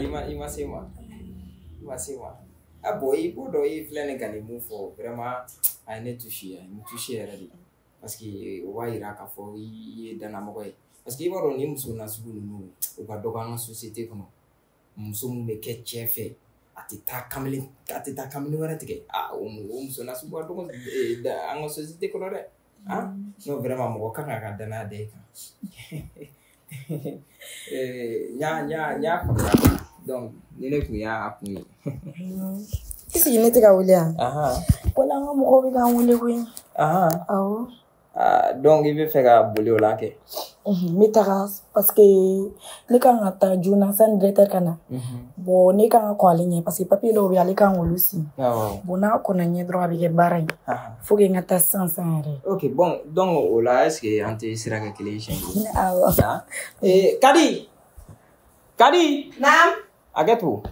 I ma se ma. I ma se ma. Ah bon, i b'o dɔn i filɛ nin ka nin mun fɔ vraiment a ye ne touché, a ye ne touché yɛrɛ de. Parce que o b'a yira k'a fɔ i ye danamɔgɔ ye. Parce que i b'a dɔn nin muso nasugu ninnu u ka dɔgɔ an ka société kɔnɔ. Muso mun bɛ kɛ cɛ fɛ a tɛ taa kamalen a tɛ taa kamalen wɛrɛ tigɛ. Ah o muso nasugu ka dɔgɔ an ka société kɔnɔ dɛ. Ah non vraiment mɔgɔ kan k'a ka danaya da i kan. N y'a faamuya. Donc ni ne kun y'a kun ye. I sigi ne tɛ ka wuli yan. Wala an ka mɔgɔw bɛ k'an wele koyi. Awɔ. Donc i bɛ fɛ ka boli o la kɛ? N bɛ taga parce que ne kan ka taa joona sani directeur ka na. Bon ne kan ka kɔn ale ɲɛ parce que papier dɔw bɛ yen ale kan k'olu signer. Bon n'a kɔnna ɲɛ dɔrɔn a bɛ kɛ baara ye. Faut que n ka taa sisan sisan yɛrɛ. Ok bon donc o la est ce que an tɛ sira kɛ kelen ye siɲɛ kelen? Awɔ. Kadi! Kadi! Naam! Hakɛ to.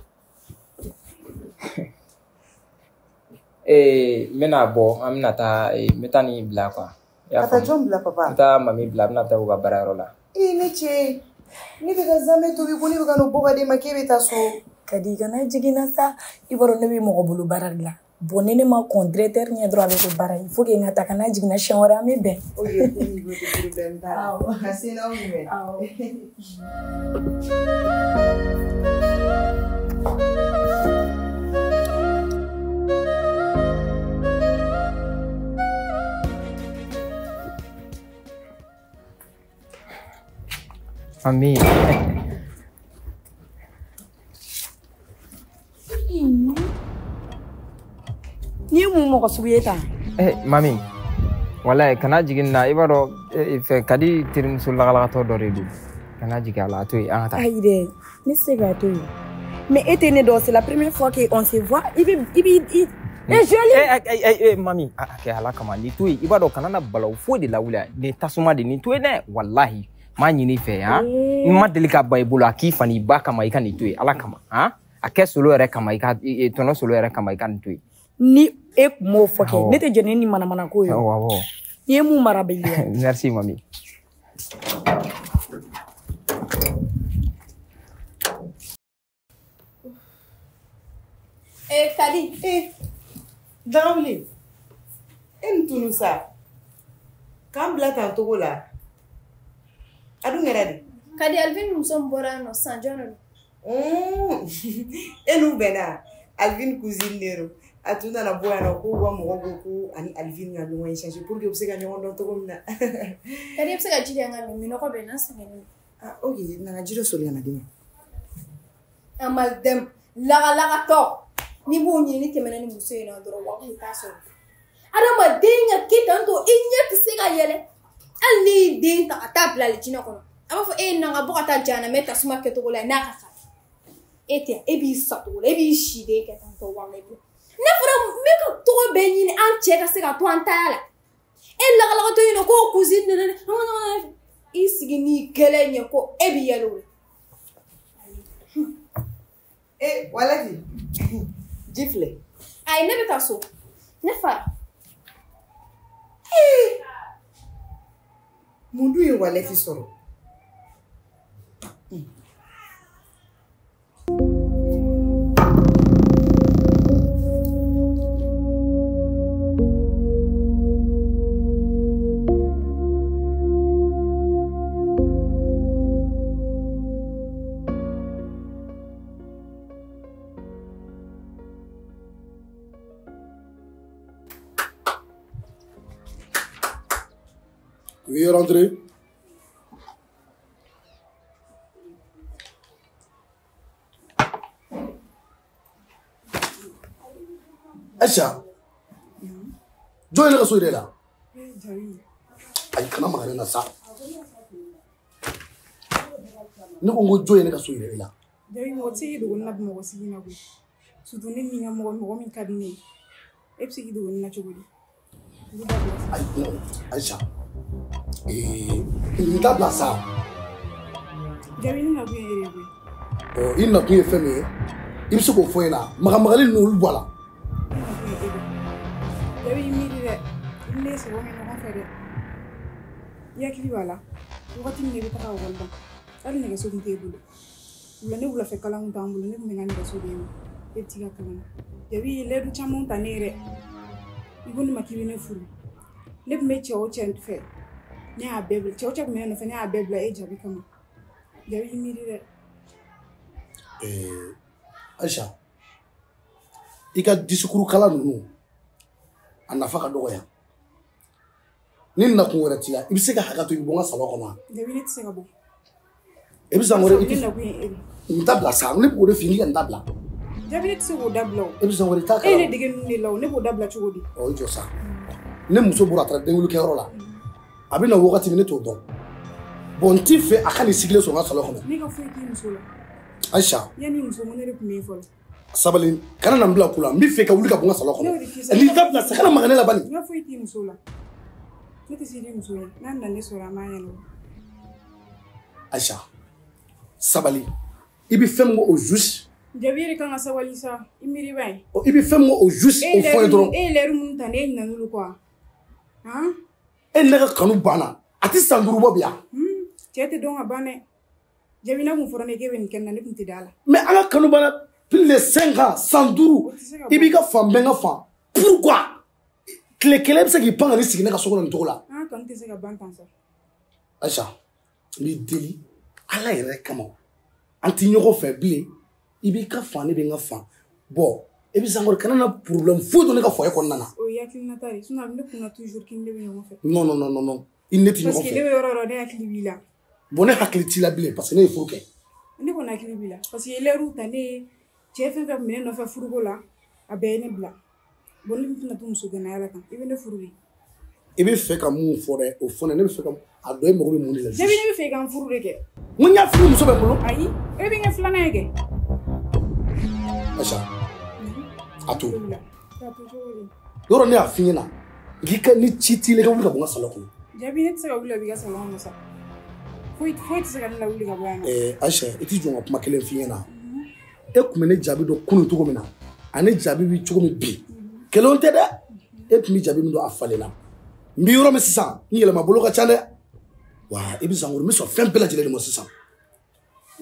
N bɛna bɔ an bɛna taa n bɛ taa nin bila quoi. Ka taa jɔn bila papa? N taa mami bila a bɛna taa u ka baarayɔrɔ la. Ee ne cɛ, ne bɛ ka zamɛ tobi ko ne bɛ ka n'o bɔ ka d'e ma k'e bɛ taa so. Kadi kana jigin na sa, i b'a dɔn ne bɛ mɔgɔ bolo baara de la. Bon ni ne ma kɔn directeur ɲɛ dɔrɔn a bɛ kɛ baara ye. Il faut que n ka taa kana jigin na siɲɛ wɛrɛ an bɛ bɛn. Ok problème t'a la. Ka se n'aw ɲɛ. Awɔ. Mami. Ni ye mun mɔgɔ sugu ye tan? Mami, walayi kana jigin na i b'a dɔn fɛn Kadi terimuso lakalakatɔ dɔ de don. Kana jigin a la a to yen an ka taa. Ayi dɛ, ne tɛ se k'a to yen. Mais e tɛ ne dɔn, c'est la première fois qu'on se voit. I bɛ i b'i i. Joli. Mami, a kɛ Ala kama nin to yen i b'a dɔn kana na balawu foyi de lawuli nin tasuma de nin to yen dɛ walahi. M'a ɲini i fɛ han n ma deli ka ba i bolo a k'i fa n'i ba kama i ka nin to yen Ala kama han a kɛ solo yɛrɛ kama i ka tɔnɔ solo yɛrɛ kama i ka nin to yen. Ni e kun m'o fɔ kɛ ne tɛ jɛn ni manamana ko ye. Awɔ. N'i ye mun mara bɛ ye. Merci mami. Kadi. Dawuli e ni tunu sa k'an bila tan togo la. A dun kɛra di? Kadi Alvin muso min bɔra yan nɔ sisan jɔn de don? E n'u bɛnna Alvin cousine de don. A tun nana bɔ yan nɔ k'u ka mɔgɔ ko ko ani Alvin ka ɲɔgɔn échanger pour que u bɛ se ka ɲɔgɔn dɔn cogo min na. Kadi e bɛ se ka ji di yan ka min minɔgɔ bɛ n na n sɛgɛnnen don. Ah ok na ka ji dɔ soli ka na di ma. Amalidɛm lagalagatɔ n'i b'o ɲini ni tɛmɛna ni muso in na dɔrɔn walahi i t'a sɔrɔ. Adamaden ka kɛ tan tɔ i ɲɛ tɛ se ka yɛlɛ. Hali n'i y'i den ta ka taa bila alijinɛ kɔnɔ a b'a fɔ e ye na ka bɔ ka taa jahanamɛ tasuma kɛcogo la n'a ka kan e tɛ e b'i sa cogo la e b'i si den kɛ tan tɔ walahi ne fɔra n bɛ ka tɔgɔ bɛɛ ɲini an cɛ ka se ka to an taya la e lagalagatɔ yen nɔ ko cousine nana i sigi n'i gɛlɛn ɲɛ ko e b'i yɛlɛ o la. Walahi ji filɛ. Ayi ne bɛ taa so ne fa. Mun dun ye walɛti sɔrɔ? Veuillez rentrer. Aïcha, jɔn ye ne ka so yira e la? Ayi kana maga ne na sa. Ne ko n ko jɔn ye ne ka so yira e la? Jabi mɔgɔ tɛ se k'i dogo ne la Bamakɔ sigi in na koyi. Surtout ne ni n ka mɔgɔ mɔgɔ min ka di ne ye. E bɛ se k'i dogo ne na cogo di? Ayi non Aïcha. N t'a bila sa. Jabi ne nakun ye e de ye koyi. I nakun ye fɛn min ye i bɛ se k'o fɔ n ɲɛna magamagali ninnu olu bɔ a la. Ne nakun ye e de ye. Jabi i miiri dɛ i ni ne ye sɔgɔ kɛ ɲɔgɔn fɛ dɛ. I hakili b'a la wagati min na i bɛ taga ekɔli la hali nɛgɛso tun t'e bolo. Wula ne wulafɛ kalan kun t'an bolo, ne tun bɛ n ka nɛgɛso d'e ma. E bɛ t'i ka kalan na. Jabi i ye layidu caman ta ne ye dɛ. I ko ne ma k'i bɛ ne furu. Ne tun bɛ cɛ o cɛ fɛ, ne y'a bɛɛ bila. Cɛ o cɛ tun bɛ ne nɔfɛ, ne y'a bɛɛ bila e Jabi kama. Jabi i miiri dɛ. Aïcha, i ka discours kalan ninnu a nafa ka dɔgɔ yan. Ni nakun wɛrɛ t'i la, i bɛ se ka hakɛ to i bɛ bɔ n ka salon kɔnɔ wa? Jabi ne tɛ se ka bɔ. E bɛ san wɛrɛ i Ne tɛ nakun ye e de. N ta bila sa, ne b'o de f'i ye, n k'i ka n ta bila. Jabi ne tɛ se k'o dabila o. E bɛ san wɛrɛ i t'a E ye ne kalama. dege ninnu de la o, ne b'o dabila cogo di? Ɔ i jɔ sa. Ne muso bɔra a taara denkundi-kɛyɔrɔ la. A bɛ na wagati min ne t'o dɔn. Bon n t'i fɛ a ka nin sigilen sɔrɔ n ka salon kɔnɔ. Ne ka foyi t'i muso la. Aïcha. Yanni muso ko ne de tun bɛ yen fɔlɔ. Sabali, kana na n bila ko la. N b'i fɛ ka wuli ka bɔ n ka salon Ne kɔnɔ. y'o de f'i ye sa. N'i ta bila sa, kana maga ne la bani. N ka foyi t'i muso la. Ne tɛ se i muso ye. N'a nana ne sɔrɔ a m'a ɲɛnabɔ. Aïcha, sabali. I bɛ fɛn min kɛ au juste. Jabi e de kan ka sabali sa. I miiri ba ye. I bɛ fɛn min kɛ au juste, E o fɔ n ye dɔrɔn. E ye lɛri minnu ta ne ye ɲinɛ n'olu kɔ wa? Han? E ni ne ka kanu banna. A tɛ san 5 bɔ bi yan. Cɛ tɛ dɔn ka ban dɛ. Jabi n'a kun fɔra ne k'e bɛ nin kɛ ne na, ne kun tɛ da la. Mais an ka kanu banna plus de 5 ans, san 5. O tɛ se ka I b'i ka fan bɛɛ n ka fan. Pourquoi? Tile kelen e bɛ se k'i pan ka n'i sigi ne ka so kɔnɔ nin cogo la. An ka kanu tɛ se ka ban tan sa. Aïcha, n b'i deli Ala yɛrɛ kama. An tɛ ɲɔgɔn fɛ bilen. I b'i ka fan, ne bɛ n ka fan. Bon, e bɛ san wɛrɛ kana na problème foyi don ne ka foyer kɔnɔna na. O ye hakilinata de ye. Sinon a bɛ ne kunna toujours k'i ni ne bɛ ɲɔgɔn fɛ. Non, non, non, non, non. I ni ne tɛ Parce ɲɔgɔn que ne fɛ. bɛ yɔrɔ o yɔrɔ ne hakili b'i la. Bon, ne hakili t'i la bilen parce que ne ye furu kɛ. Ne kɔni hakili b'i la. Parce que lɛriw ta ne ye cɛ fɛn fɛn tun bɛ ne nɔfɛ furuko la, a bɛɛ ye ne bila. Bon ne tɛna to muso gɛnaya la tan. I bɛ ne furu de. I bɛ fɛ ka mun fɔ dɛ, o fɔ ne, ne bɛ fɛ ka a dɔn e mago bɛ mun de la. Jabi ne bɛ fɛ i ka n furu de kɛ. N ko n y'a f'i ye muso bɛ n bolo. Ayi, e bɛ n kɛ filanan ye kɛ. Aïcha, a to. A to cogo di? Yɔrɔ ne y'a f'i ɲɛna, n k'i ka ni ci t'i la i ka wuli ka bɔ n ka salon kɔnɔ. Jabi ne tɛ se ka wuli ka bɔ i ka salon kɔnɔ sa. Foyi foyi tɛ se ka ne lawuli ka bɔ yan nɔ. Aïcha, i t'i jɔ n ka kuma kelen f'i ɲɛna. E tun bɛ ne jaabi dɔn kunun cogo min na, ani jaabi bɛ cogo min bi, kelenw tɛ dɛ. E tun bɛ jaabi min dɔn a falenna. N bɛ yɔrɔ min sisan, n yɛlɛma bolo ka ca dɛ. Wa i bɛ sankɔrɔ, n bɛ sɔn fɛn bɛɛ lajɛlen de ma sisan.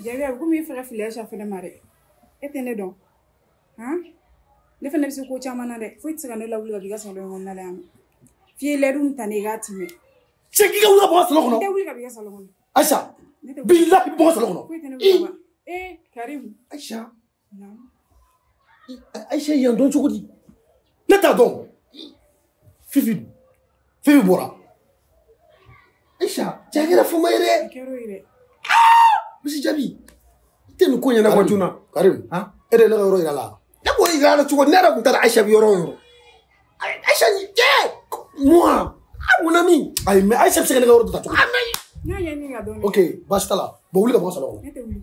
Jabi a bɛ komi i fɛ ka fili Aïcha fɛnɛ ma dɛ. E tɛ ne dɔn. Han? Ne fɛnɛ bɛ se ko caman na dɛ. Foyi tɛ se ka ne lawuli ka bɔ i ka salon kɔnɔna la yan nɔ. F'i ye lɛriw min ta ne ye i k'a timɛ. Cɛ k'i ka wuli ka bɔ n ka salon kɔnɔ. N tɛ wuli ka bɔ i ka salon kɔnɔ. Aïcha, Ne tɛ wuli. bilahi i bɛ bɔ n ka salon kɔnɔ. Foyi tɛ ne wuli ka bɔ. Eh, Karim. Aïcha. Naamu. Aïcha yan dɔn cogo di? Ne t'a dɔn. Fifi, Fifi bɔra. Aïcha, cɛ kɛra fama ye dɛ. A kɛra o ye dɛ. Misi Jabi, i tɛ nin ko ɲɛnabɔ joona. Karim, e de ye ne ka yɔrɔ yira la. Ne b'o yira la cogo di? Ne yɛrɛ tun taara Aïcha bɛ yɔrɔ o yɔrɔ. Aïcha ni cɛ, moi, ah mon ami. Ayi, mais Aïcha bɛ se ka ne ka yɔrɔ dɔ ta cogo di? N y'a ɲɛɲini ka dɔn dɛ. Ok, baasi t'a la. Bon, wuli ka bɔ n ka salon kɔnɔ. Ne tɛ wuli.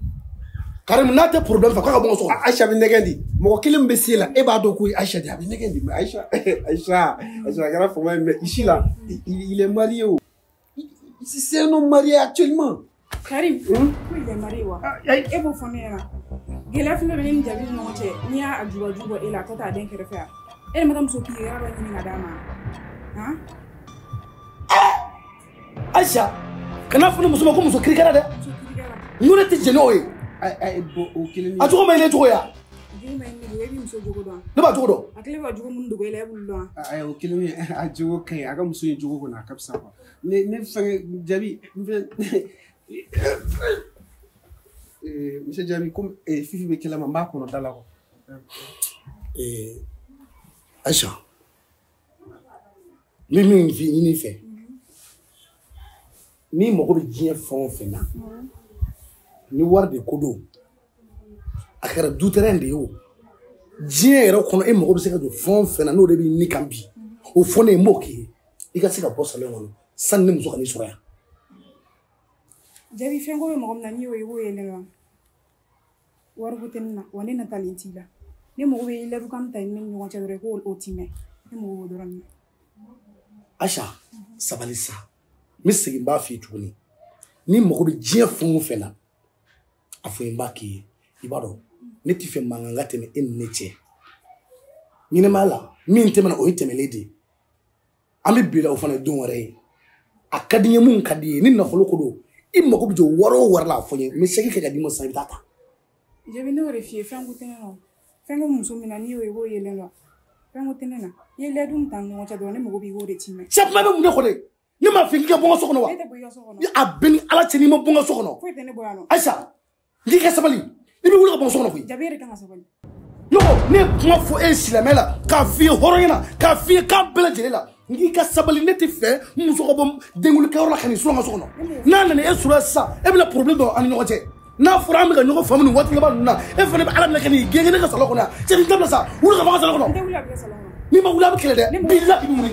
Karim, n'a tɛ problème fɛ, k'a ka bɔ n ka so kɔnɔ. Aïcha bɛ nɛgɛn di. Mɔgɔ kelen min bɛ se la, e b'a dɔn ko Aïcha de, a bɛ nɛgɛn di. Mais Aïcha, Aïcha, Aïcha a kɛra fama ye, mais ici là, il est marié o. C'est un homme marié actuellement. Karim, ko il est marié wa? E b'o fɔ ne ɲɛna. Gɛlɛya fɛn fɛn bɛ ne ni Jabi ni ɲɔgɔn cɛ, n'i y'a jubaju bɔ e la, a tɔ t'a den kɛrɛfɛ yan. E de ma taa muso kirikara dɔ ɲini ka d'a ma? Han? Aïcha, kana fɔ ne muso ma ko muso kirikara dɛ. Muso kirikara. N ko ne tɛ jɛn n'o ye. O kelen A cogo ma ɲi ne cogo ye wa? Jogo ma ɲi ne bolo, e b'i muso jogo dɔn. Ne b'a jogo dɔn. A kelen bɛ ka jogo minnu dogo e la, e b'olu dɔn. Ayi, o kelen ye a jogo ka ɲi, a ka muso in jogo kɔni a ka fisa quoi. Ne fɛngɛ Jabi, n fɛn Monsieur Jabi, comme Fifi bɛ kɛlɛ ma, n b'a kɔnɔ da la quoi. Aïcha, n bɛ min f'i ɲini i fɛ, n'i mago bɛ diɲɛ fɛn o fɛn na, ni wari de ko don, a kɛra dutɛrɛn de ye o, diɲɛ yɛrɛ kɔnɔ e mago bɛ se ka jɔ fɛn o fɛn na n'o de b'i ni kan bi, o fɔ ne ye n b'o k'i ye, i ka se ka bɔ salon kɔnɔ sani ne muso ka n'i sɔrɔ yan. Jabi fɛn ko bɛ mɔgɔ min na, n'i y'o ye i b'o ye ne la. Wariko tɛ ne na, wa ne natalen t'i la. Ne mago bɛ lɛrikan ta ni ne ni ɲɔgɔn cɛ dɔrɔn i k'o timɛ. Ne mago b'o dɔrɔn de la. Aïcha, sabali sa. N bɛ segin n b'a f'i ye tuguni. N'i mago bɛ diɲɛ fɛn o fɛn na, a fɔ n b'a k'i ye. I b'a dɔn, ne t'i fɛ mankan ka tɛmɛ e ni ne cɛ. Ɲɛnɛmaya la, min tɛmɛna o ye tɛmɛlen de ye. An bɛ bi la o fana ye don wɛrɛ ye. A ka di n ye mun ka di i ye, ni nafolo ko don, i mago bɛ jɔ wari o wari la a fɔ n ye, n bɛ sɛki kɛ ka d'i ma sisan i bɛ taa ta. Jabi ne y'o de f'i ye fɛn ko tɛ ne na o. Fɛn ko muso min na n'i y'o ye i b'o yelen dɔn. Fɛn ko tɛ ne na. I ye layidu min ta an ni ɲɔgɔn cɛ dɔrɔn ne mago b'i k'o de tiimɛ. Cɛ kuma bɛ mun de kɔ de? Ne m'a fɔ k'i ka bɔ n ka so kɔnɔ wa? Ne tɛ bɔ i ka so kɔnɔ. A bɛ ni Ala cɛ n'i ma bɔ n ka so kɔnɔ. Foyi tɛ ne bɔ yan nɔ. Ayisa, n k'i ka sabali. I bɛ wuli ka bɔ n so kɔnɔ koyi. Jabi e de kan ka sabali. Ne ko ne ye kuma fɔ e ye silamɛ la k'a f'i ye hɔrɔnya la k'a f'i ye kan bɛɛ lajɛlen la n k'i ka sabali ne tɛ fɛ n muso ka bɔ denkulikɛyɔrɔ la ka n'i sɔrɔ n ka so kɔnɔ. N'a nana e sɔrɔ sisan e bɛna problème dɔ an ni ɲɔgɔn cɛ. N'a fɔra an bɛ ka ɲɔgɔn faamu nin waati laban ninnu na e fana bɛ Ala minɛ ka n'i gɛn ne ka salon kɔnɔ yan. Cɛ nin dabila sa wuli ka bɔ n ka salon kɔnɔ. N tɛ wuli a bɛ kɛ salon kɔnɔ. N'i ma wuli a bɛ kɛlɛ dɛ. Bilahi i bɛ wuli.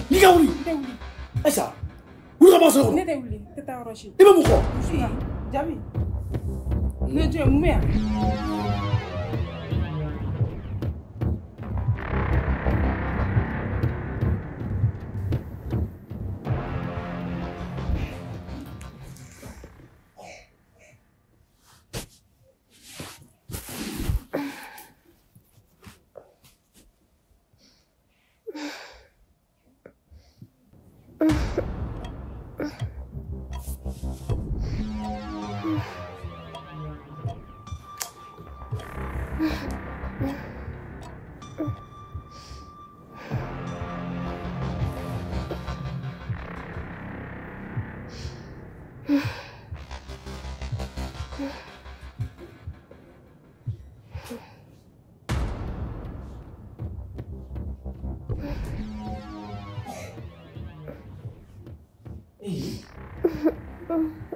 N'i ka wuli. N tɛ wuli. Ayisa wuli ka bɔ n ka salon kɔnɔ. Ne tɛ wuli n tɛ taa yɔrɔ si. I bɛ mun kɔ? Jabi. Ne jɔ mun bɛ yan?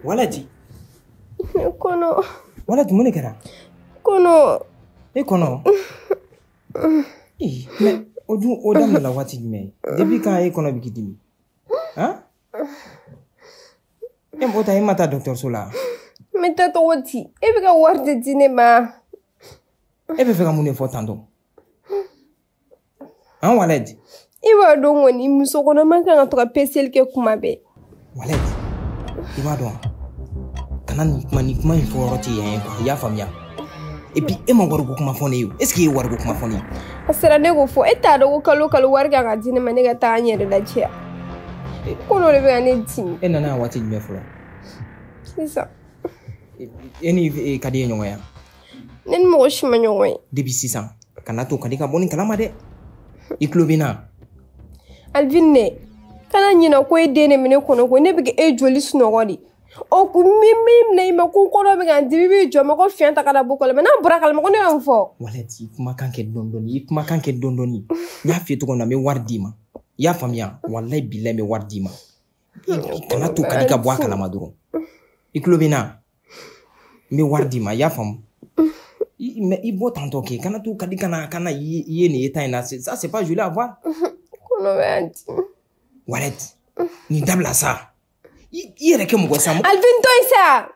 Waladi. Kɔnɔ. Waladi mun de kɛra? Kɔnɔ. E kɔnɔ? Ee mais o dun o daminɛna waati jumɛn? Depuis quand e kɔnɔ bɛ k'i dimi? Han? E o ta e ma taa dɔgɔtɔrɔso la? N bɛ taa cogo di? E bɛ ka wari de di ne ma. E bɛ fɛ ka mun de fɔ tantɔ? Han Waladi? I b'a dɔn kɔni muso kɔnɔma kan ka to ka peseli kɛ kuma bɛɛ. Waladi, i b'a dɔn kana nin kuma in fɔ yɔrɔ tɛ yan ye quoi, i y'a faamuya? Et puis e ma wariko kuma fɔ ne ye o, est ce que e ye wariko kuma fɔ ne ye? A sera ne k'o fɔ, e t'a dɔn ko kalo kalo wari kan ka di ne ma ne ka taa n yɛrɛ lajɛ. Kɔnɔ de bɛ ka ne dimi. E nana yan waati jumɛn fɔlɔ? Sisan. E ni Kadi ye ɲɔgɔn ye? Ne ni mɔgɔ si ma ɲɔgɔn ye. Depuis sisan, kana to Kadi ka bɔ nin kalama dɛ. I tulo bɛ n na? Alvin ne, kana ɲinɛ ko e den de bɛ ne kɔnɔ ko ne bɛ ka e joli sunɔgɔ de. O kun min minɛ i ma ko kɔnɔ bɛ ka n dimi i b'i jɔ ma ko fiɲɛ ta ka na bɔ kɔlɔn n'a bɔra kalama ko ne y'o fɔ. Waladi, i kumakan kɛ dɔɔni dɔɔni, i kumakan kɛ dɔɔni dɔɔni. N y'a f'i ye cogo min na n bɛ wari d'i ma. I y'a faamuya? Walayi bilayi n bɛ wari d'i ma. Kana to Kadi ka bɔ a kalama dɔrɔn. I tulo bɛ n na? N bɛ wari d'i ma, i y'a faamu? Mais i bɔ tantɔ kɛ, kana to Kadi kana i ye nin état in na, ça c'est pas joli à voir. Kɔnɔ bɛ n dimi. Waladi, nin dabila sa. I yɛrɛ kɛ mɔgɔ sa. Alvin to yen sa.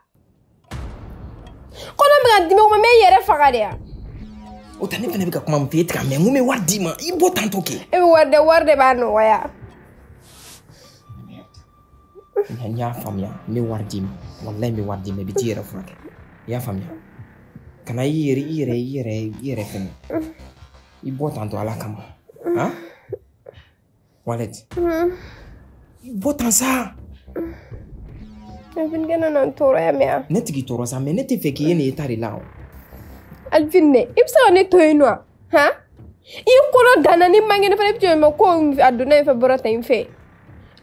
Kɔnɔ bɛ ka dimi o ma n bɛ n yɛrɛ faga de ya. O ta ne fana bɛ ka kuma min f'i ye e tɛ ka mɛn n ko n bɛ wari d'i ma i bɔ tantɔ kɛ. E bɛ wari de wari de b'a nɔgɔya. N y'a faamuya n bɛ wari d'i ma walayi n bɛ wari d'i ma i bɛ t'i yɛrɛ furakɛ i y'a faamuya kana i yɛrɛ i yɛrɛ i yɛrɛ i yɛrɛ fɛngɛ i bɔ tantɔ Ala kama han Waladi i bɔ tan sa. Alvin kana na n tɔɔrɔ ya mɛn. Ne tigi tɔɔrɔ sa mais ne tɛ fɛ k'i ye nin état de la o. Alvin ne, i bɛ se ka ne to yen nɔ han? I kɔnɔ danna ni man kɛnɛ fana i bɛ jɔ ma ko a donna yen fɛ bɔra tan in fɛ.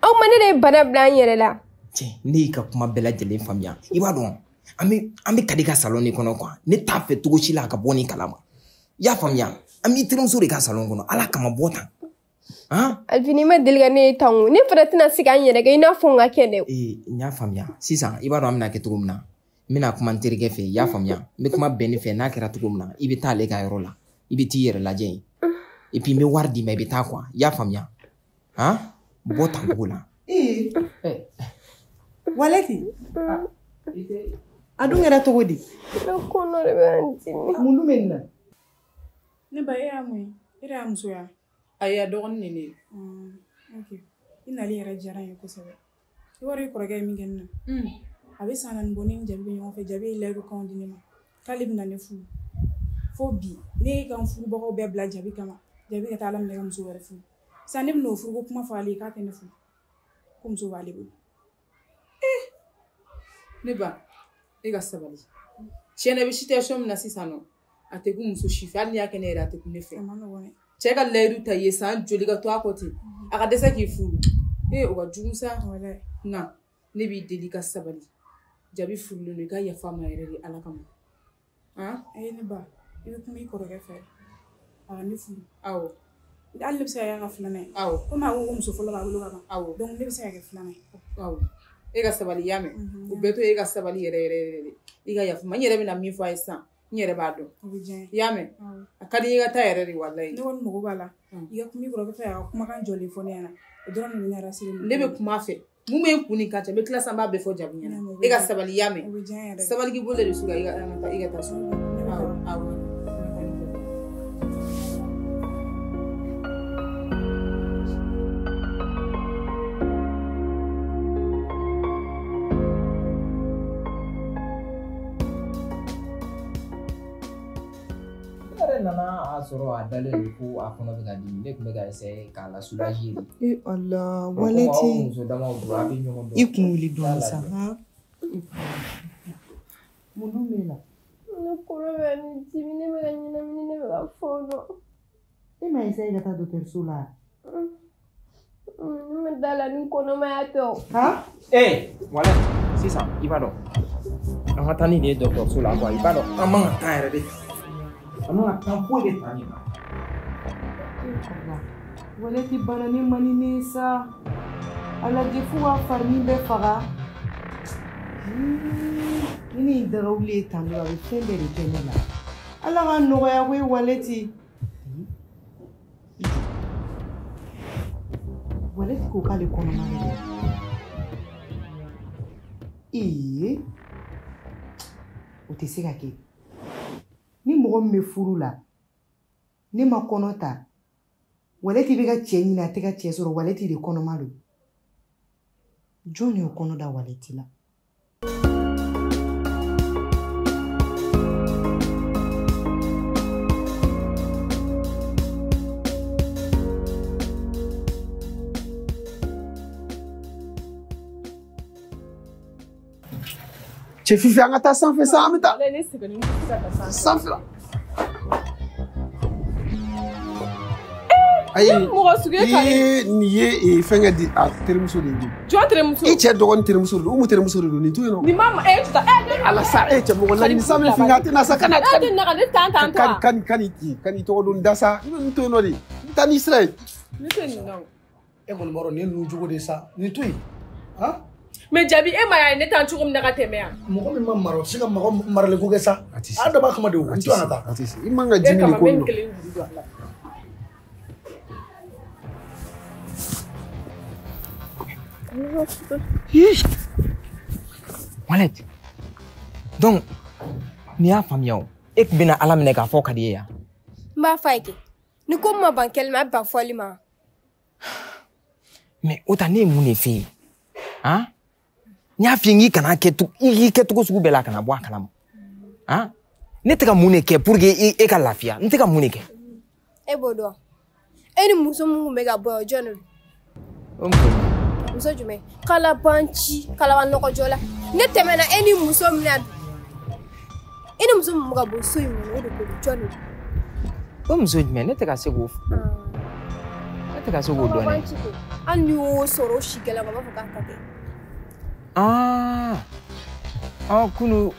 Aw ma ne de ye bana bila an yɛrɛ la. Cɛ ne y'i ka kuma bɛɛ lajɛlen faamuya i b'a dɔn an bɛ Kadi ka salon de kɔnɔ quoi ne t'a fɛ cogo si la a ka bɔ nin kalama i y'a faamuya an b'i terimuso de ka salon kɔnɔ Ala kama bɔ tan. Han? Alvin i ma deli ka ne ye tan o ne fana tɛna se ka n yɛrɛ kɛ i n'a fɔ n ka kɛnɛ. Ee n y'a faamuya sisan i b'a dɔn an bɛna kɛ cogo min na n bɛna kuma n terikɛ fɛ i y'a faamuya n bɛ kuma Bɛnni fɛ n'a kɛra cogo min na i bɛ taa ale ka yɔrɔ la i bɛ t'i yɛrɛ lajɛ yen et puis n bɛ wari d'i ma i bɛ taa quoi i y'a faamuya han bɔ tan cogo la. Ee Waladi a dun kɛra cogo di? Ne kɔnɔ de bɛ n dimi. Mun dun bɛ nin na? Ne ba e y'a mun ye? E de y'a muso ye wa? Ayi a dɔgɔnin de ne ye. Ok i nali yɛrɛ diyara n ye kosɛbɛ. I b'a dɔn i kɔrɔkɛ ye min kɛ ne na? A bɛ san 4 bɔ ne ni Jabi bɛ ɲɔgɔn fɛ Jabi ye layidukanw di ne ma k'ale bɛna ne furu fo bi ne ye ka n furubagaw bɛɛ bila Jabi kama Jabi ka taa Ala minɛ ka muso wɛrɛ furu sisan ne bɛna o furuko kuma fɔ ale ye k'a tɛ ne furu ko muso b'ale bolo. Ne ba e ka sabali Tiɲɛ na i bɛ situation min na sisan nɔ a tɛ kun muso si fɛ hali n'i y'a kɛ ne yɛrɛ a tɛ kun ne fɛ. Cɛ ka layidu ta i ye san joli ka to a kɔ ten a ka dɛsɛ k'i furu ee o ka jugu sa nka ne b'i deli ka sabali Jabi furulen don i ka yafa a ma yɛrɛ de Ala kama. Ee ne ba i bɛ kuma i kɔrɔkɛ fɛ a ka ne furu. Awɔ. Hali ne bɛ se ka kɛ a ka filanan ye. Awɔ. Komi a ko ko muso fɔlɔ b'a bolo ka ban. Awɔ. Donc ne bɛ se ka kɛ filanan ye. Awɔ. E ka sabali i y'a mɛn. O bɛɛ to e ka sabali yɛrɛ yɛrɛ yɛrɛ de. I ka yafa ma n yɛrɛ bɛna min fɔ a ye sisan n yɛrɛ b'a dɔn. O bɛ diya n ye. I y'a mɛn. A ka di n ye i ka taa yɛrɛ de walayi. Ne kɔni mago b'a la. I ka kuma i kɔrɔkɛ fɛ a ka kumakan jɔlen fɔ ne ɲɛna. O dɔrɔn de bɛ ne rassurer. Ne bɛ kuma a fɛ. Mun bɛ n kun ni kan cɛ n bɛ tila sisan n b'a bɛɛ fɔ Jabi ɲɛna. E ka sabali i y'a mɛn. Sabali k'i bolo de su kan i ka taa so. Awɔ awɔ. Nana a sɔrɔ a dalen don ko a kɔnɔ bɛ ka dimi ne tun bɛ ka essayer k'a la soulager de. E Ala waleti muso damaw don a bɛ ɲɔgɔn dɔn. I kun wuli dɔɔni sa han. Mun dun b'e la? Ne kɔnɔ bɛ ne dimi ne bɛ ka ɲɛnamini ne bɛ ka fɔɔnɔ. E ma essayer ka taa dɔgɔtɔrɔso la? Ne ma da la ni kɔnɔmaya tɛ o. Han? Ee walayi sisan i b'a dɔn an ka taa ni nin ye dɔgɔtɔrɔso la quoi i b'a dɔn an man ka taa yɛrɛ de. An man ka taa foyi de ta nin na. Waleti bana ne man di ne ye sa. A lajɛ fo k'a farini bɛɛ faga. Ni ne ye dagawuli ye tan tɔ a bɛ fɛn bɛɛ de kɛ ne la. Ala ka nɔgɔya koyi Waleti. Waleti ko k'ale kɔnɔma de don. Ee o tɛ se ka kɛ. Ni mɔgɔ min bɛ furu la ne ma kɔnɔ ta Waleti bɛ ka cɛ ɲini a tɛ ka cɛ sɔrɔ Waleti de kɔnɔma don jɔn de y'o kɔnɔ da Waleti la. Cɛ Fifi an ka taa sanfɛ sa an bɛ taa. Sanfɛ la. Ayi mɔgɔ sugu ye kare. Nin ye fɛnkɛ di a terimuso de don. Jɔn terimuso? I cɛ dɔgɔnin terimuso de don Umu terimuso de don nin to yen nɔ. Nin ma e tuta e. Ala sa e cɛ mɔgɔ laɲini sa minɛ finka a tɛ na sa kana. E tɛ na ka ne tan tan tɔ. Kan i tɔgɔ don da sa i bɛ nin to yen nɔ de i bɛ taa n'i sira ye. Ne tɛ nin na o. E kɔni b'a dɔn nin ye ninnu cogo de ye sa nin to yen han. Mais Jabi e ma y'a ye ne tan cogo min na ka tɛmɛ yan. Mɔgɔ min ma mara o tɛ se ka mɔgɔ maralen ko kɛ sa. A dab'a kama de o n to yan ka taa. A tɛ se i man ka ji min nin ko in na. E kama n bɛ nin kelen juru don a la. Wallet. Donc n'i y'a faamuya o e tun bɛna Ala minɛ k'a fɔ ka di ye yan. N b'a f'a ye kɛ ni ko ma ban kɛli ma a bɛ ban fɔli ma. Mais o ta ne ye mun de f'e ye? Han? N y'a f'i ye n k'i kana kɛ i k'i kɛcogo sugu bɛɛ la a kana bɔ a kalama. Han? Ne tɛ ka mun de kɛ pour que e ka lafiya n tɛ ka mun de kɛ. E b'o dɔn e ni muso min tun bɛ ka bɔ yan o jɔn de don? O muso jumɛn? Muso jumɛn? Kalabanci kalabanɔgɔjɔ la ne tɛmɛna e ni muso min na e ni muso min bɛ ka bɔ so in kɔnɔ o de ko don jɔn de don? O muso jumɛn ne tɛ ka se k'o ne tɛ ka se k'o dɔn dɛ. Hali n'i y'o sɔrɔ o si gɛlɛn ma, o b'a fɔ k'a ta tɛ. Ah, ah kunu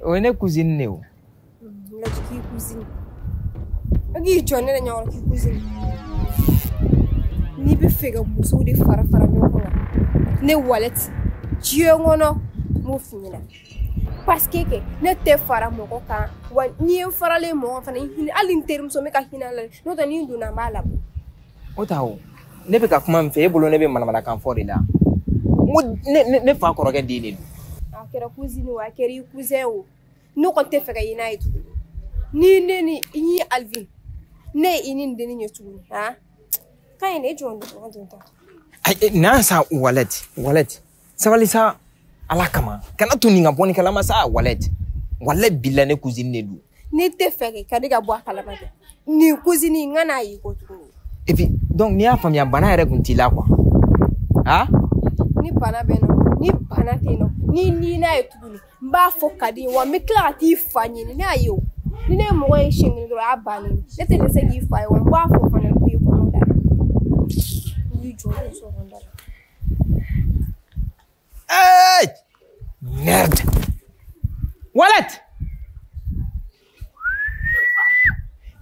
o ye ne cousine de o. Lajɛ k'i cousine. E k'i jɔ ne la ɲɔgɔn k'i cousine. N'i bɛ fɛ ka musow de fara fara ɲɔgɔn kan ne Waleti diɲɛ kɔnɔ n b'o f'i ɲɛna. Parce que kɛ ne tɛ fara mɔgɔ kan wa n'i ye n faralen mɔgɔ fana hinɛ hali n terimuso n bɛ ka hinɛ a la n'o tɛ ni n donna n b'a labɔ. O ta o ne bɛ ka kuma min fɛ e bolo ne bɛ manamanakan fɔ de la n ko ne fa kɔrɔkɛ den de don. A kɛra cousine o a kɛra i cousin o ne kɔni tɛ fɛ ka ye n'a ye tuguni ni ne ni i ni Alvin ne ye i ni nin dennin ye tuguni han ka ɲi ne jɔ n ta. Ayi n'a sa Waleti Waleti sabali sa Ala kama kana to nin ka bɔ nin kalama sa Waleti walayi bilayi ne cousine de don. N'i tɛ fɛ kɛ ka ne ka bɔ a kalama kɛ nin cousine n ka n'a ye ko tuguni. Et puis donc n'i y'a faamuya bana yɛrɛ kun t'i la quoi han. Ni bana bɛ n na ni bana tɛ n na ni n'a ye tuguni N b'a fɔ ka di wa n bɛ tila ka t'i fa ɲini ne y'a ye o. Ni ne ye mɔgɔ ye siɲɛ kelen dɔrɔn o y'a bannen ye. Ne tɛ dɛsɛ k'i fa ye wa n b'a fɔ fana k'u ye kɔnɔ da. N b'i jɔ ne so kɔnɔ da la. Hey! Merde! Wallet!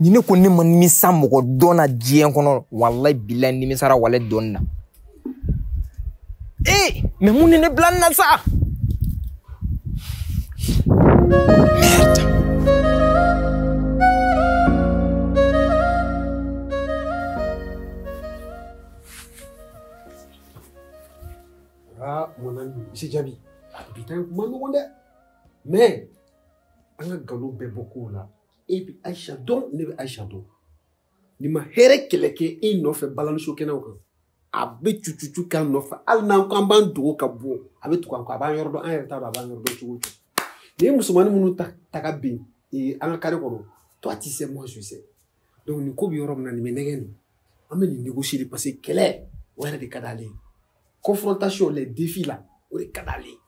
Ni ne ko ne ma nimisa mɔgɔ dɔn na diɲɛ kɔnɔ, walayi bilayi nimisara Wallet dɔnni na. Eh! Mais mun de ne bila nin na sa? Merde! Ah, mon ami, monsieur Djabi, bi ta in kuma nɔgɔn dɛ. Mais an ka nkalon bɛɛ bɔ kow la. E bɛ Aïcha dɔn, ne bɛ Aïcha dɔn. Nin ma hɛrɛ kɛlɛ kɛ e nɔfɛ balaniso kɛnɛw kan. A bɛ cucucu k'a nɔfɛ hali n'an ko an b'an dogo ka bɔ, a bɛ tugu an kɔ, a b'an yɔrɔ dɔn, an yɛrɛ t'a dɔn a b'an yɔrɔ dɔn cogo o cogo. Nin ye musomanin minnu ta ka bin an ka carré kɔnɔ, toi tu sais, moi je sais. Donc nin ko bɛ yɔrɔ min na, nin bɛ nɛgɛn de. An bɛ nin négocier de parce que kɛlɛ o yɛrɛ de ka d'ale ye. Confrontation, les défis là, o de ka d'ale ye.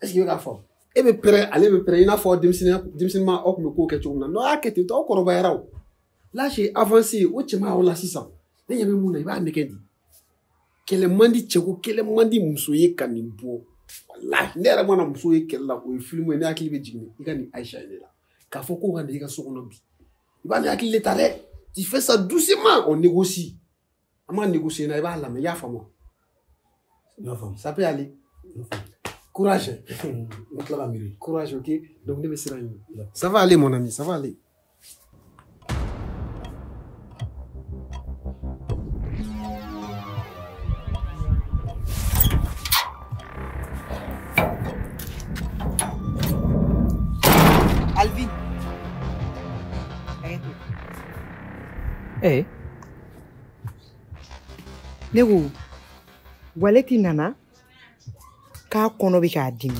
Est-ce que i bɛ k'a faamu? E bɛ pɛrɛn, ale bɛ pɛrɛn i n'a fɔ denmisɛnnin aw tun bɛ kow kɛ cogo min na. N'aw y'a kɛ ten tɔ, aw kɔrɔbayara o. L'âge est avancé, o cɛ ma yɔrɔ la sisan. Ne ɲɛ bɛ mun na, i b'a nɛgɛ de. Kɛlɛ man di cɛ ko, kɛlɛ man di muso ye ka nin bɔ. Walahi, ne yɛrɛ mana muso ye kɛlɛ la, o ye film ye, ne hakili bɛ jigin i ka nin Aïcha ye ne la. K'a fɔ ko ka na i ka so kɔnɔ bi. I b'a ne hakili de ta dɛ. Tu fais ça doucement, on négocie. An b'a négocier na, i b'a lamɛn, i y'a faamu. Ça peut aller. Courage. Courage, ok? Donc, ne ça va aller, mon ami, ça va aller. Alvin. Arrête. Eh. Ne ko, Wallet nana k'a kɔnɔ bɛ k'a dimi.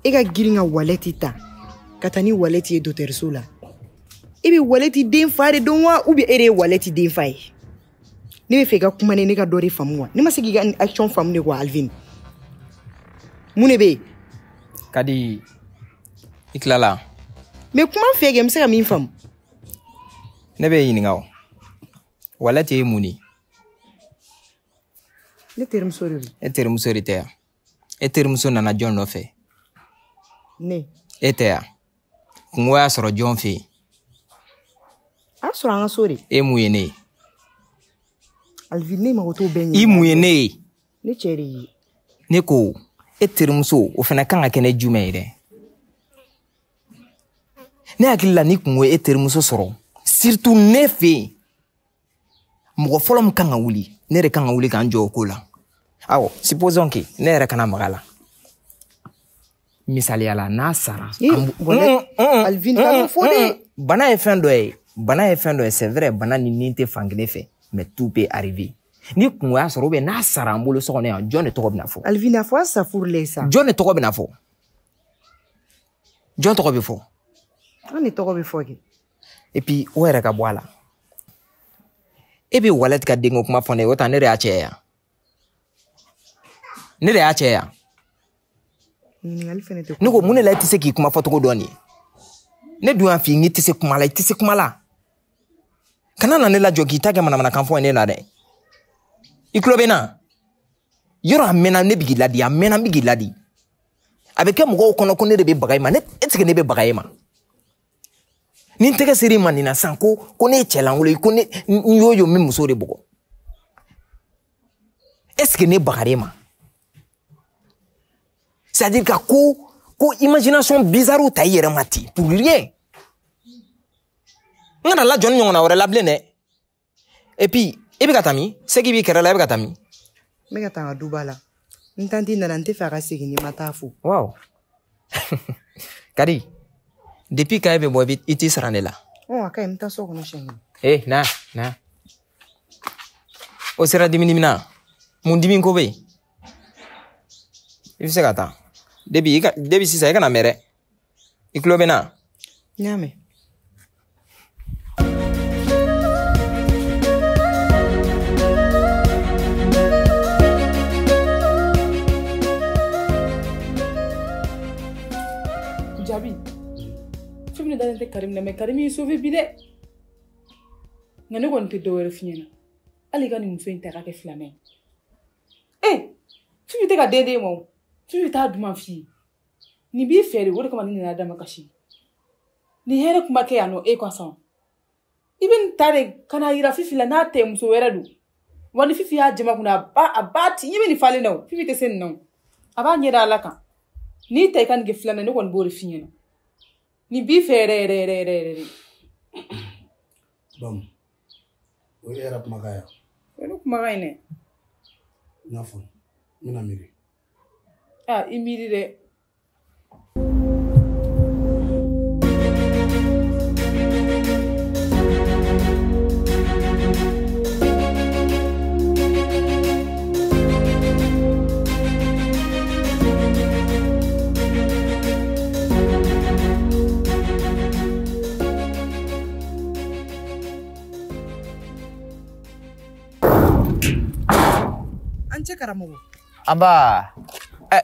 E ka girin ka Wallet ta ka taa ni Wallet ye dɔgɔtɔrɔso la. E bɛ Wallet den fa de dɔn wa ou bien e de ye Wallet den fa ye? Ne bɛ fɛ i ka kuma ne ka dɔ de faamu wa? Ne ma se k'i ka action faamu de quoi Alvin. Mun de bɛ yen? Kadi, i tilala. Mais kuma n fɛ kɛ n bɛ se ka min faamu. Ne bɛ ɲininka o. Wallet ye mun de ye? Ne terimuso de don. E terimuso de tɛ yan. E terimuso nana jɔn nɔfɛ? Ne. E tɛ yan. Kungo y'a sɔrɔ jɔn fɛ yen? A y'a sɔrɔ an ka so de. E mun ye ne ye? Alvin, ne mago t'o bɛɛ ɲɛ. I mun ye ne ye? Ne cɛ de ye. Ne ko e terimuso o fana kan ka kɛ ne jumɛn ye dɛ? Ne hakili la ni kungo ye e terimuso sɔrɔ, surtout ne fɛ yen, mɔgɔ fɔlɔ min kan ka wuli, ne de kan ka wuli k'an jɔ o ko la. Awɔ, supposons que ne yɛrɛ kana maga a la. Misaliya la, n'a sara. Alvin, kan'o fɔ dɛ. Bana ye fɛn dɔ ye, bana ye fɛn dɔ ye, c'est vrai, bana ni nin tɛ fankelen fɛ, mais tout peut arriver. Ni kungo y'a sɔrɔ ou bien n'a sara an bolo so kɔnɔ yan, jɔn de tɔgɔ bɛna fɔ? Alvin, a fɔ a safurulayi sa. Jɔn de tɔgɔ bɛna fɔ? Jɔn tɔgɔ bɛ fɔ? An de tɔgɔ bɛ fɔ kɛ. Et puis o yɛrɛ ka bɔ a la. E bɛ Wallet ka denko kuma fɔ ne ye, o ta ne de y'a cɛ ye yan. Ne de y'a cɛ ye yan. Ɲininkali fɛnɛ tɛ. Ne ko mun de la e tɛ se k'i kuma fɔcogo dɔn nin ye? Ne dun y'a f'i ye n k'i tɛ se kuma la, i tɛ se kuma la. Kana na ne lajɔ k'i ta kɛ manamanakan fɔ ye ne la dɛ. I tulo bɛ n na? Yɔrɔ a mɛnna ne bɛ k'i ladi, a mɛnna n bɛ k'i ladi. A bɛ kɛ mɔgɔw kɔnɔ ko ne de bɛ baga i ma, ne est-ce que ne bɛ baga e ma? Ni n tɛgɛ ser'i ma nin na sisan ko ne ye cɛlankolon ye, ko ne n y'o ye n bɛ muso de bugɔ. Est-ce que ne bagar'e ma? C'est-à-dire ka ko imagination bizarre ta i yɛrɛ ma ten pour rien. N kana lajɔ ni ɲɔgɔnna wɛrɛ la bilen dɛ. Et puis i bɛ ka taa min? Segi b'i kɛrɛ la, i bɛ ka taa min? N bɛ ka taa n ka duba la. N tanti nana, n tɛ fɛ a ka segin ni ma taa fo. Waaw. Kadi, depuis k'a bɛ bɔ i t'i sara ne la. Ɔ, a ka ɲi, n bɛ taa so kɔnɔ siɲɛ kelen. Eh, na, na. O sera dimi dimi na. Mun dimi ko bɛ yen? I bɛ se ka taa. Depuis sisan i kana mɛn dɛ. I tulo bɛ n na? N y'a mɛn. dalen tɛ Karim na, mais Karim y'i sauvé bi dɛ. Nka ne kɔni tɛ dɔ wɛrɛ f'i ɲɛna. Hali i ka nin muso in ta k'a kɛ filanan ye. Ee, Fifi tɛ ka den d'e ma o. Fifi t'a duman f'i ye. Nin b'i fɛ de, o de kama ne nana d'a ma kasi. Nin hɛrɛ kuma kɛ yan nɔ e ka san. I bɛ nin ta de ka n'a yira Fifi la n'a tɛ muso wɛrɛ don. Wa ni Fifi y'a jama kunna a b'a ci, i bɛ nin falen na o. Fifi tɛ se nin na o. A b'a ɲɛ da Ala kan. N'i ta i ka nin kɛ filanan ye, ne kɔni b'o de f'i ɲɛna. Nin b'i fɛ yɛrɛ yɛrɛ yɛrɛ yɛrɛ yɛrɛ de. Donc, o ye e yɛrɛ kumakan ye wa? O ye ne kumakan ye dɛ. N y'a faamu. N bɛna miiri. Aa i miiri dɛ. An cɛ karamɔgɔ. Anba,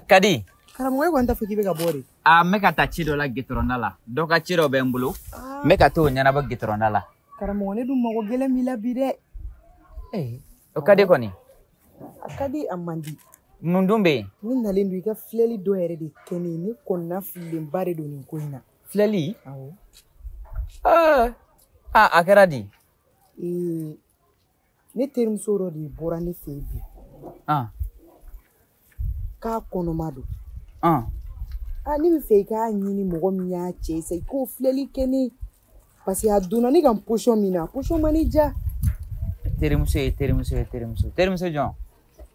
Kadi. Karamɔgɔ e kɔni t'a fɔ k'i bɛ ka bɔ de. Aa n bɛ ka taa ci dɔ la gitɔrɔnda la. Dɔ ka ci dɔ bɛ n bolo. N bɛ ka t'o ɲɛnabɔ gitɔrɔnda la. Karamɔgɔ ne dun mago gɛlɛn b'i la bi dɛ. Ee, o ka di kɔni. A ka di a man di. Mun dun bɛ yen? Ne nalen don i ka filɛli dɔ yɛrɛ de kɛ ne ye. Ne kɔnɔna fililenba de don nin ko in na. Filɛli? Awɔ. Aa a kɛra di? Ee, ne terimuso dɔ de bɔra ne fɛ yen bi. K'a kɔnɔma don. Aa ne bɛ fɛ i k'a ɲini mɔgɔ min y'a cɛ sa i k'o filɛli kɛ ne ye. Parce que a donna ne ka position min na, position ma ne diya. Terimuso ye terimuso ye terimuso. Terimuso jɔn?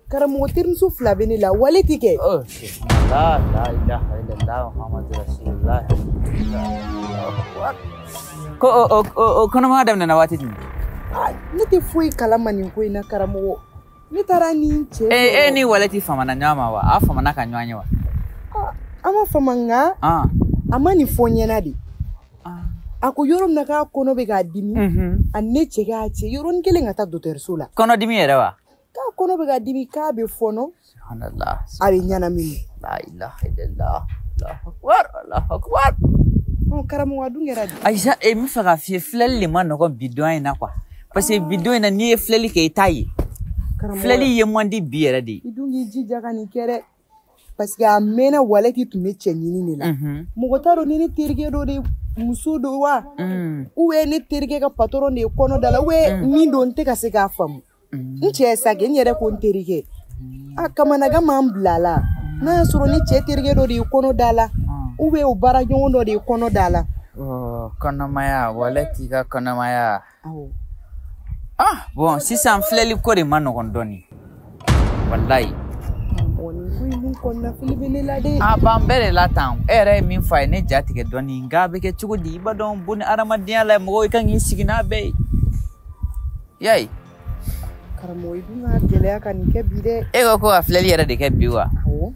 Karamɔgɔ terimuso fila bɛ ne la, wale ti kɛ. Oh, la la ilaha illallah Muhammadu rasulullah. Ko o kɔnɔmaya daminɛna waati jumɛn? Ne tɛ foyi kalama nin ko in na karamɔgɔ. Ne taara ni n cɛ. E ni wale ti famana ɲɔgɔn ma wa? A famana ka ɲɔgɔn ye wa? An ma fama nka a ma nin fɔ n ɲɛna de. A ko yɔrɔ min na k'a kɔnɔ bɛ k'a dimi, a ne cɛ k'a cɛ yɔrɔnin kelen ka taa dɔgɔtɔrɔso la. Kɔnɔdimi yɛrɛ wa? K'a kɔnɔ bɛ k'a dimi k'a bɛ fɔɔnɔ. Subhanallah. A bɛ ɲɛnamini. La ilaha illallah. Allahu akbar. Allahu akbar. Karamɔgɔ a dun kɛra di? Ayisa, n bɛ fɛ k'a f'i ye filɛli de ma nɔgɔn bi don in na quoi. Parce que bi don in na n'i ye filɛli kɛ i t'a ye. Filɛli ye man di bi yɛrɛ de. I dun k'i jija ka nin kɛ dɛ. Parce que a mɛnna Walɛti tun bɛ cɛ ɲini de la. Mɔgɔ t'a dɔn ni ne terikɛ dɔ de muso don wa? Ou bien ne terikɛ ka patron de ye kɔnɔ da la ou bien min don n tɛ ka se k'a faamu. N cɛ sa kɛ n yɛrɛ ko n terikɛ. A kamanagan m'an bila a la. N'a y'a sɔrɔ ne cɛ terikɛ dɔ de ye kɔnɔ da la. Ou bien o baaraɲɔgɔn dɔ de ye kɔnɔ da la. Kɔnɔmaya, Walɛti ka kɔnɔmaya. Awɔ. Ah, bon, sisan filɛli ko de ma nɔgɔn dɔɔni. Walayi. A b'an bɛɛ de la tan. E yɛrɛ ye min fɔ a ye ne ja tigɛ dɔɔni. Nka a bɛ kɛ cogo di? I b'a dɔn bon ni hadamadenya la mɔgɔw i kan k'i sigi n'a bɛɛ ye. I y'a ye? Karamɔgɔ i dun ka gɛlɛya ka nin kɛ bi dɛ. E ko ka filɛli yɛrɛ de kɛ bi wa? Awɔ.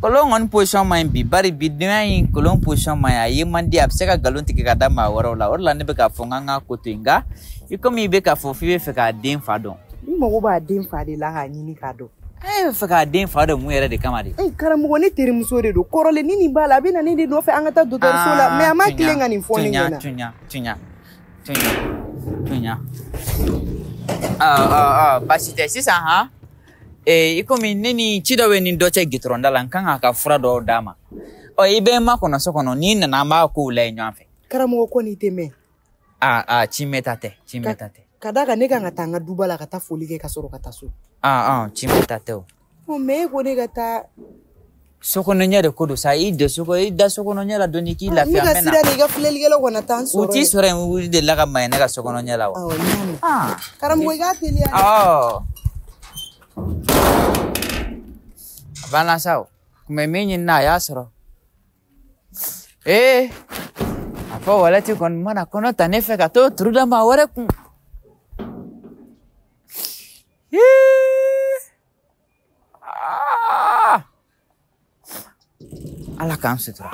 Kolon kɔni position man ɲi bi bari bi denya in kolon position man ɲi a ye man di a bɛ se ka nkalon tigɛ ka da maa wɛrɛw la o de la ne bɛ k'a fɔ n k'an k'a ko to yen nka i komi i bɛ k'a fɔ f'i bɛ fɛ k'a den fa dɔn. N mago b'a den fa de la k'a ɲini k'a dɔn. E bɛ fɛ k'a den fa dɔn mun yɛrɛ de kama de? Karamɔgɔ ne terimuso de don kɔrɔlen ni nin b'a la a bɛ na ne de nɔfɛ an ka taa dɔgɔtɔrɔso la mais a ma tilen ka nin fɔ ne ɲɛna. Tuɲa tuɲa tuɲa tuɲa. Baasi tɛ sisan han. I komi ne ni ci dɔ bɛ nin dɔ cɛ gitɔrɔnda la n kan k'a ka fura dɔw d'a ma. Ɔ i bɛ n makɔnɔ so kɔnɔ n'i nana an b'a kow lajɛ ɲɔgɔn fɛ. Karamɔgɔ ko n'i tɛ mɛn. Aa ci mɛn ta tɛ ci mɛn ta tɛ. Ka d'a kan ne kan ka taa n ka duba la ka taa foli kɛ ka sɔrɔ ka taa so. Ci mɛn ta tɛ o. Mais e ko ne ka taa. Sokɔnɔ ɲɛ de ko don sa i don so kɔnɔ i da sokɔnɔ ɲɛ la dɔɔni k'i lafiya n bɛ na. Ne ka sira de i ka filɛlikɛlaw kana taa n sɔrɔ. U t'i sɔrɔ yen wuli de la ka maɲɛ ne ka sokɔnɔ ɲɛ la wa. Awɔ n y'a mɛn. Karamɔgɔ i k'a teliya. Awɔ. A banna sa o kun bɛ min ɲini na a y'a sɔrɔ. Ee a fɔ Walɛti kɔni mana kɔnɔ ta ne fɛ ka t'o turu da maa wɛrɛ kun. Ala k'an sutura.